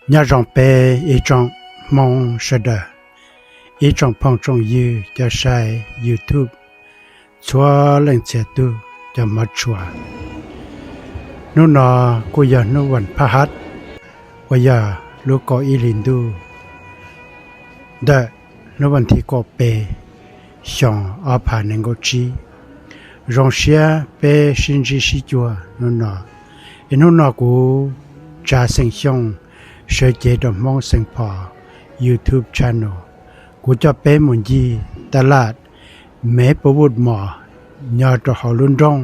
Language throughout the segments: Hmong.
Nyob zoo peb ib tsoom Hmoob sawv daws, ib tsoom phooj tsoom ywg cov saib YouTube, txhua leej txhia tug cov hmov tshua. Hnub no kuj yog hnub vas phaj hab uas yog lub kaum ib hlis ntuj ntawm hnub vas thib kaum peb xyoo ob phav nees nkaum tsib. Zoo siab peb sib ntsib sib cuag hnub no. Es hnub no kuv Tsa Xeem Xyooj sawv cev rau Hmoob Xeem Phos YouTube channel, kuv coj peb mus ncig taj laj Maplewood Mall nyob rau hauv lub nroog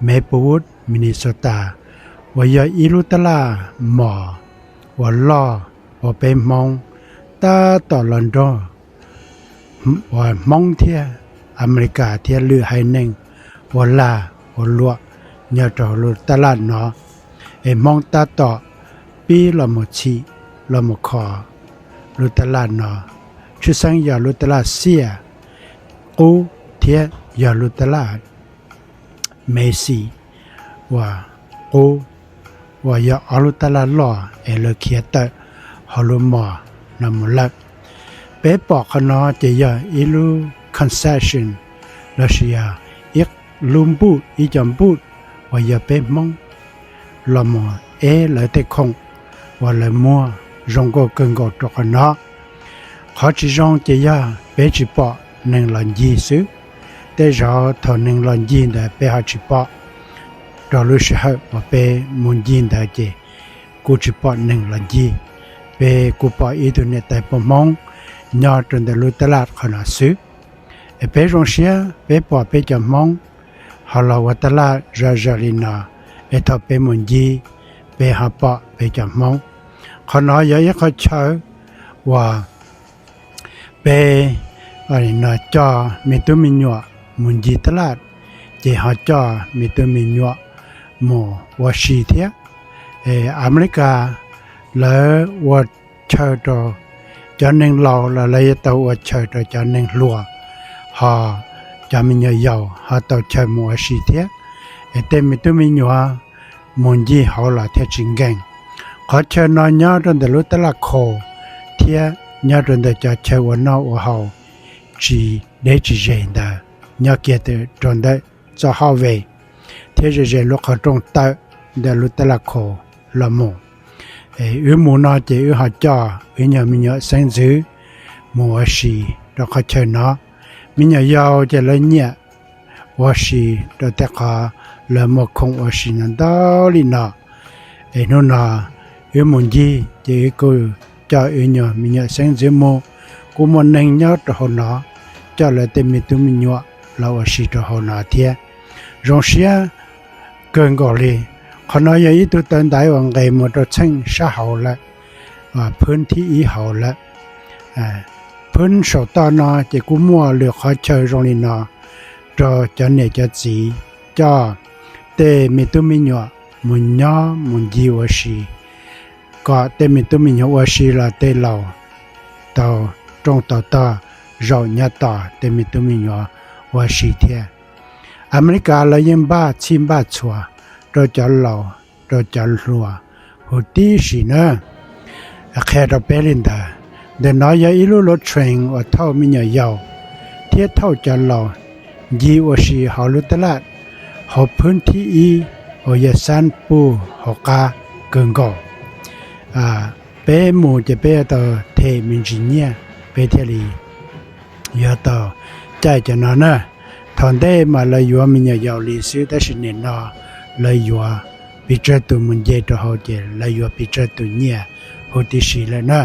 Maplewood, Minnesota, uas yog ib lub taj laj mos uas loj uas peb Hmoob tab tom los nrog uas Hmoob thiab Amelikas thiab lwm haiv neeg ua lag ua luam nyob rau hauv lub taj laj no. Es Hmoob tab tom pib los mus txhim los mus kho lub taj laj no. Tshwj xeeb yog lub taj laj xiaj qub thiab yog lub taj laj Macy's uas qub, uas yog ob lub taj laj loj es lawv khiav tawm hauv lub mos no mus lawm. Peb pom qhov no ces yog ib lub concession lossis yog ib lub npuj, ib co npuj uas yog peb Hmoob los mus eb lawv tej khoom uas lawv muag zoo nkauj kawg nkaus rau qhov no. Qhov tsis zoo ces yog peb tsis pom neeg los ncig xwb. Tej zaum thaum neeg los ncig ntawd peb ho tsis pom. Rau lub sij hawm uas peb mus ncig ntawd ces kuj tsis pom neeg los ncig. Peb kuj pom ib tug niam tais poj Hmoob nyob rau ntawm lub taj laj qhov no xwb. Es peb zoo siab peb pom peb cov Hmoob ho los ua taj laj zom zaws li no. Es thaum peb mus ncig, peb ho pom peb cov Hmoob. Qhov no yog ib qhov chaw uas peb no coj me tub me nyuam mus ncig taj laj, ces ho coj me tub me nyuam mus ua si thiab. Amelikas lawv ua chaw rau cov neeg laus los lawv yuav tau ua chaw rau cov neeg hluas, ho cov me nyuam yaus ho tau chaw mus ua si thiab. Es tej me tub me nyuam mus ncig hauv los thiaj tsis nkeeg. Qhov chaw no nyob rau ntawm lub taj laj Kohl's thiab nyob rau ntawm cov chaw ua noj ua haus tsis deb tsis ze ntawd, nyob kiag rau ntawm txoj hauj ve thiab ze ze lub qhov rooj tawm ntawm lub taj laj Kohl's los mus. Wb mus no ces wb ho coj wb nyuag me nyuam xeeb ntxwv mus ua si rau qhov chaw no. Me nyuam yaus ces lawv nyiam ua si rau tej qhov lawv muaj khoom ua si no ntau li no. Es hnub no wb mus ncig ces wb kuj coj wb nyuag me nyuam xeeb ntxwv mus. Kuj muaj neeg nyob rau hauv no coj lawv tej me tub me nyuam los ua si rau hauv no thiab. Zoo siab kawg nkaus li. Qhov no yog ib tug taw ntaiv uas nqes mus rau txheej sab hauv lawm, phwb thib ib hauv lawm. Phwb saum toj no ces kuj muaj lwm qhov chaw zoo li no rau cov niam cov txiv coj tej me tub me nyuam mus nyob mus ncig ua si, kom tej me tub me nyuam ua si los tej laus tau rooj tau tog zaum nyob tos tej me tub me nyuam ua si thiab. Amelikas lawv yeej npaj txhij npaj txhua rau cov laus rau cov hluas huv tib si na. Qhia rau peb li ntawd, ntawm no yog ib lub lub train uas thauj me nyuam yaus thiab thauj cov laus ncig ua si hauv lub taj laj hauv phwb thib ib uas yog xab puj hauv qab kawg nkaus. Peb mus ces peb yuav tau them me ntsis nyiaj peb thiaj li yuav tau caij cov no na. Thaum ntej mas lawv yuav me nyuam yaus li xwb, tab sis nim no lawv yuav pes tsawg tus mus nce rau hauv ces lawv yuav pes tsawg tus nyiaj huv tib si lawm na.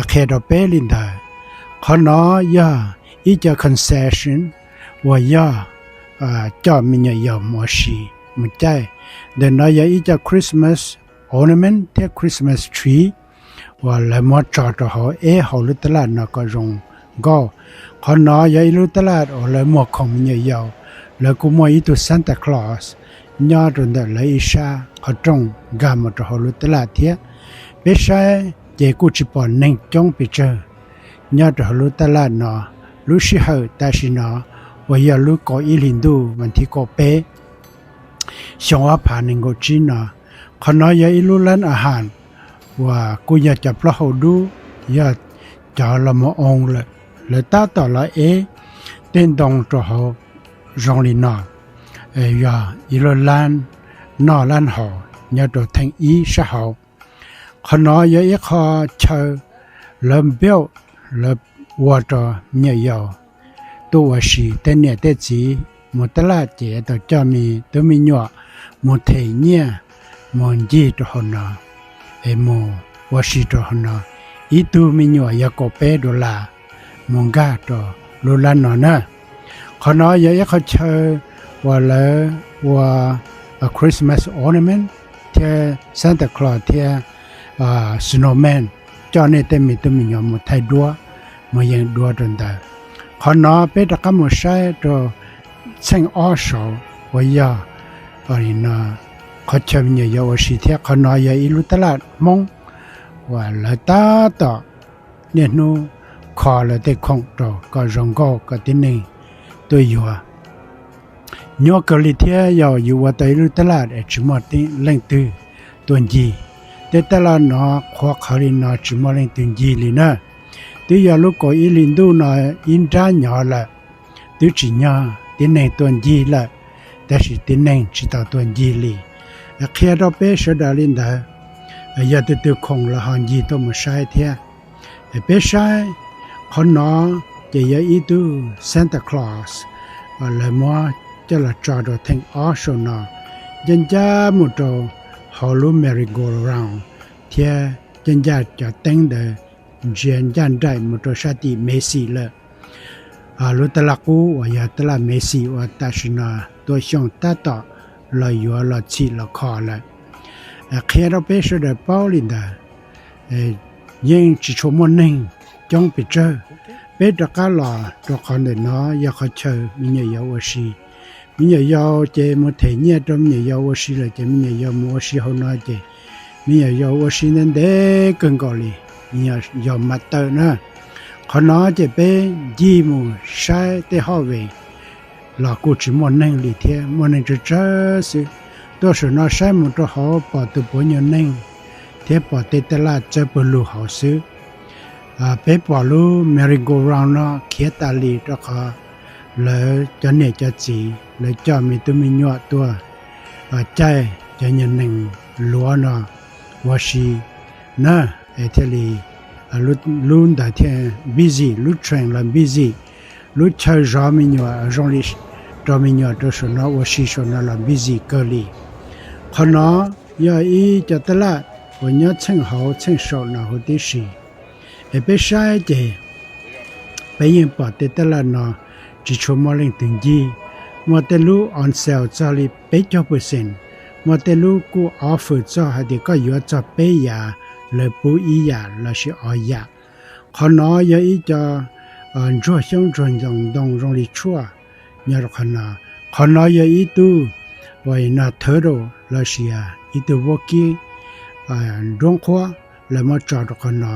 Qhia rau peb li ntawd, qhov no yog ib co concession uas yog coj me nyuam yaus mus ua si mus caij. Ntawm no yog ib co Christmas ornament thiab Christmas tree uas lawv muab tso rau hauv eb hauv lub taj laj no kom zoo nkauj. Qhov no yog ib lub taj laj uas lawv muag khoom me nyuam yaus. Lawv kuj muaj ib tug Santa Claus nyob rau ntawm lawv ib sab qhov rooj nkag mus rau hauv lub taj laj thiab. Peb saib ces kuj tsis pom neeg coob pes tsawg nyob rau hauv lub taj laj no. Lub sij hawm tam sim no uas yog lub kaum ib hlis ntuj vas thib kaum peb xyoo ob phav nees nkaum tsib no, qhov no yog ib lub lab ahas uas kuj yog cov plaub hau dub, yog cov los mus oo lawm, lawv tab tom los ev tej ntoo rau hauv zoo li no, yog ib lub lab noj lab haus nyob rau theej ib sab hauv. Qhov no yog ib qho chaw lawv build, lawv ua rau me nyuam yaus tuaj ua si. Tej niam tej txiv mus tab laj ces tau coj me tub me nyuam mus them nyiaj, mus ncig rau hauv no, es mus ua si rau hauv no. Ib tug me nyuam yog kaum peb dollar mus nkag rau lub lab no na. Qhov no yog ib qho chaw uas lawv ua Christmas ornament thiab Santa Claus thiab snowman, coj nej tej me tub me nyuam mus thaij duab, mus yees duab rau ntawd. Qhov no peb rov qab mus saib rau txheej ob saud uas yog qhov chaw me nyuam yaus ua si thiab. Qhov no yog ib lub tab laj Hmoob uas lawv tab tom niaj hnub kho lawv tej khoom rau kom zoo nkauj kom tib neeg tuaj yuav. Nyuaj kawg li thiab, yog yus ua tau ib lub tab laj es tsis muaj leej twg tuaj ncig, tej tab laj no qhuav qhawv li no tsis muaj leej twg ncig li na. Twb yog lub kaum ib hlis ntuj no ib nrab nyov lawm, twb tsim nyog tib neeg tuaj ncig lawm, tab sis tib neeg tsis tau tuaj ncig li. Qhia rau peb sawv daws li ntawd, yog tus twg khoom los ho ncig tuaj mus saib thiab. Peb saib qhov no ces yog ib tug Santa Claus, lawv muab coj los tso rau theej ob saum no, ncaj ncaj mus rau hauv lub merry-go-round thiab ncaj ncaj cov teeb ntawd ntsia ncaj nraim mus rau sab tim Macy's lawm. Lub tab laj qub uas yog tab laj Macy's uas tam sim no Tuam Xyooj tab tom los yuav los txhim los kho lawm. Qhia rau peb sawv daws paub li ntawd, yeej tsis tshua muaj neeg coob pes tsawg. Peb rov qab los rau qhov ntawm no yog qhov chaw me nyuam yaus ua si. Me nyuam yaus ces mus them nyiaj rau me nyuam yaus ua si lawm ces me nyuam yaus mus ua si hauv no ces me nyuam yaus ua si ntev ntev kawg nkaus li, me nyuam yaus mam tawm na. Qhov no ces peb ncig mus saib tej hallway los kuj tsis muaj neeg li thiab, muaj neeg tsawg tsawg xwb. Tuaj saum no saib mus rau hauv pom tus puav nyuag neeg thiab pom tej tab laj txawb pawg lug hauv xwb. Peb pom lub merry-go-round no khiav tas li rau qhov lawv cov niam cov txiv lawv coj me tub me nyuam tuaj caij cov nyuag nees luav no ua si na, es thiaj li lub ntawd thiaj busy, lub train los busy, lub chaw zov me nyuam zoo li rau me nyuam rau saum no ua si saum no los busy kawg li. Qhov no yog ib co tab laj uas nyob txheej hauv txheej saum no huv tib si. Es peb saib ces peb yeej pom tej tab laj no tsis tshua muaj leej twg ncig. Muaj tej lub on sale txog li peb caug percent, muaj tej lub kuj offer txog hais tias koj yuav txog peb yam, lawv pub ib yam lossis ob yam. Qhov no yog ib co ntsuag xyoob ntsuag ntoo zoo li tshuaj nyob rau qhov no. Qhov no yog ib tug uas no turtle lossis ib tug vaub kib nruab nqhuab, lawv muab tso rau qhov no.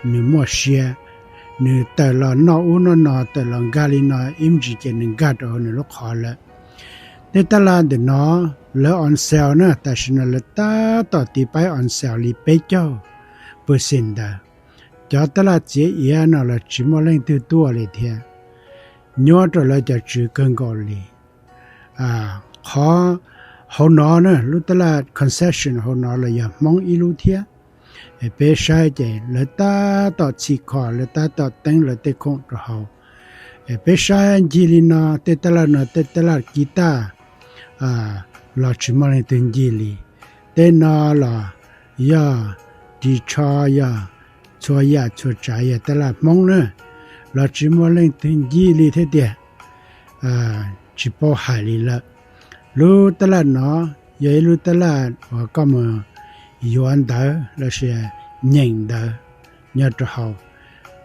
Nws muaj sia, nws tawm los noj ub noj no, tawm los nkag li no ib me ntsis ces nws nkag rau hauv nws lub qhov lawm. Tej tab laj ntawm no lawv on sale na, tam sim no lawv tab tom tiv paib on sale li peb caug percent ntawd. Cov tab laj txiav iav no los tsis muaj leej twg tuaj li thiab, nyuaj rau lawv cov tswv kawg nkaus li. Qhov hauv no na, lub tab laj concession hauv no los yog Hmoob ib lub thiab. Es peb saib ces lawv tab tom txhim kho, lawv tab tom teeb lawv tej khoom rau hauv. Es peb saib ncig li no, tej tab laj no tej tab laj kiv taj los tsis muaj leej twg ncig li. Tej no los yog ris tsho, yog txhua yam txhua tsav yog tab laj Hmoob na, los tsis muaj leej twg ncig li thiab tiag. Tsis paub hais li lawm. Lub tab laj no yog ib lub tab laj uas koj mus yuav ntawv lossis nyeem ntawv nyob rau hauv.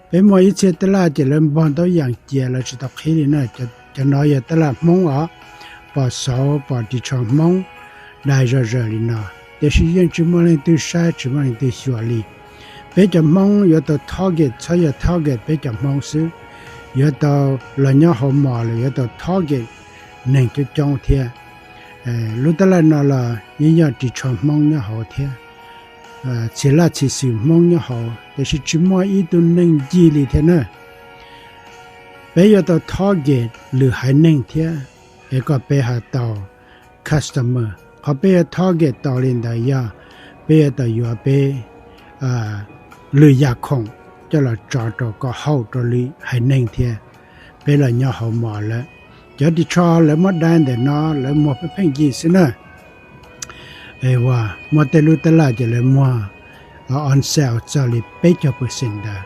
Peb muaj ib txhia tab laj ces lawv npog ntaub yas cia lawv tsis tau qhib li na. Cov no yog tab laj Hmoob os, pom xauv pom ris tsho Hmoob dai zom zaws li no, tiam sis yeej tsis muaj leej twg saib tsis muaj leej twg xyuas li. Peb cov Hmoob yuav tau target, txhob yog target peb cov Hmoob xwb, yuav tau los nyob hauv mos los yuav tau target neeg coob coob thiab. Lub tab laj no los yeej yog ris tsho Hmoob nyob hauv thiab. txhia laj txhia xwm Hmoob nyob hauv, tiam sis tsis muaj ib tug neeg ncig li thiab na. Peb yuav tau target lwm haiv neeg thiab, es kom peb ho tau customer. Qhov peb yuav target tau li ntawd yog peb yuav tau yuav peb lwm yam khoom coj los tso rau kom haum rau lwm haiv neeg thiab. Peb los nyob hauv mos lawm, cov ris tsho lawv muab dai ntawm no lawv muag pheej pheej ncig xwb na. Muaj tej lub tab laj ces lawv muag on sale txog li peb caug percent ntawd.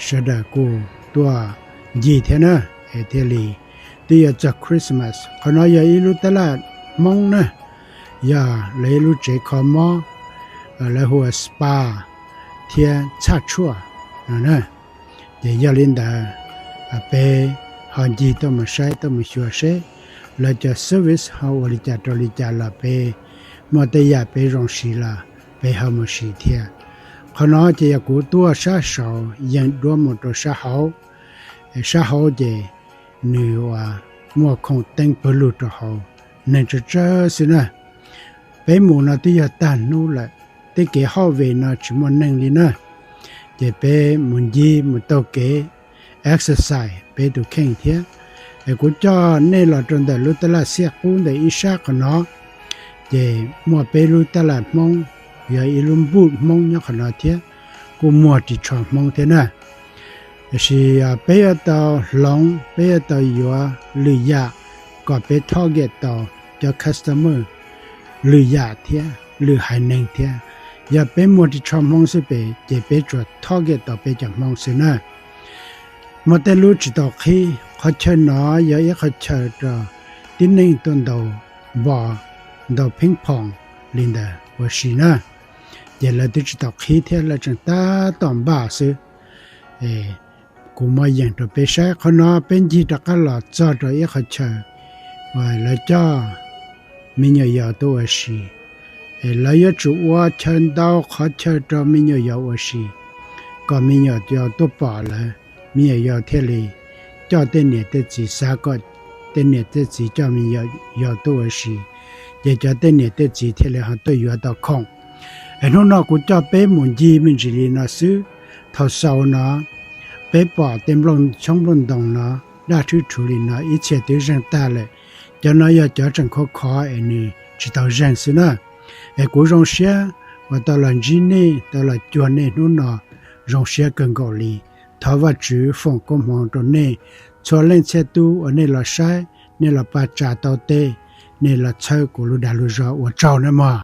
Sawv daws kuj tuaj ncig thiab na, thiaj li twb yuav txog Christmas. Qhov no yog ib lub tab laj Hmoob na, yog lawv ib lub tsev kho mob, lawv hu ua spa thiab txhaj tshuaj no na. Ces yog li ntawd, peb ho ncig tuaj mus saib tuaj mus xyuas seb lawv cov service ho ua li cas rau li cas los peb muaj tej yam peb zoo siv los peb ho mus siv thiab. Qhov no ces yog kuv tuaj sab saud yees duab mus rau sab hauv. Sab hauv ces nws ua muaj khoom teeb pawg lug rau hauv, neeg tsawg tsawg xwb na. Peb mus no twb yog tag hnub lawm, tej kev hauj ves no tsis muaj neeg li na. Ces peb mus ncig mus taug kev exercise peb tus kheej thiab. Es kuv coj nej los rau ntawm lub tab laj xiaj qub ntawm ib sab qhov no, ces muaj peb lub tab laj Hmoob, yog ib lub npuj Hmoob nyob qhov no thiab, kuj muag ris tsho Hmoob thiab na. Tiam sis peb yuav tau hloov, peb yuav tau yuav lwm yam kom peb target tau cov customer lwm yam thiab lwm haiv neeg thiab. Yog peb muag ris tsho Hmoob xwb pem ces peb tsuas target tau peb cov Hmoob xwb na. Muaj tej lub tsis tau qhib, qhov chaw no yog ib qhov chaw rau tib neeg tuaj ntaus npo, ntaus pheeb phoom li ntawd ua si na. Ces lawv twb tsis tau qhib thiab, lawv tseem tab tom npaj xwb. Kuv muab yees rau peb saib, qhov no peb ncig rov qab los txog rau ib qhov chaw uas lawv coj me nyuam yaus tuaj ua si. Es lawv yuav tsum ua chaw ntau qhov chaw rau me nyuam yaus ua si, kom me nyuam yaus tuaj pom lawv, me nyuam yaus thiaj li coj tej niam tej txiv, xav kom tej niam tej txiv coj me nyuam yaus tuaj ua si, ces cov tej niam tej txiv thiaj li ho tuaj yuav tau khoom. Es hnub no kuv coj peb mus ncig me ntsis li no xwb. Thaum xaus no peb pom tej nplooj xyoob nplooj ntoos no daj rhwb rhuv li no ib txhia twb zeeg tag lawm. Cov no yog cov tseem khov khov es nws tsis tau zeeg xwb na. Es kuv zoo siab uas tau los ntsib nej, tau los cuag nej hnub no, zoo siab kawg nkaus li. Thov Vajtswv foom koob hmoov rau nej txhua leej txhia tus uas nej los saib, nej los pab tsa tau tej, nej los txhawb kuv lub dag lub zog, ua tsaug nawb mog.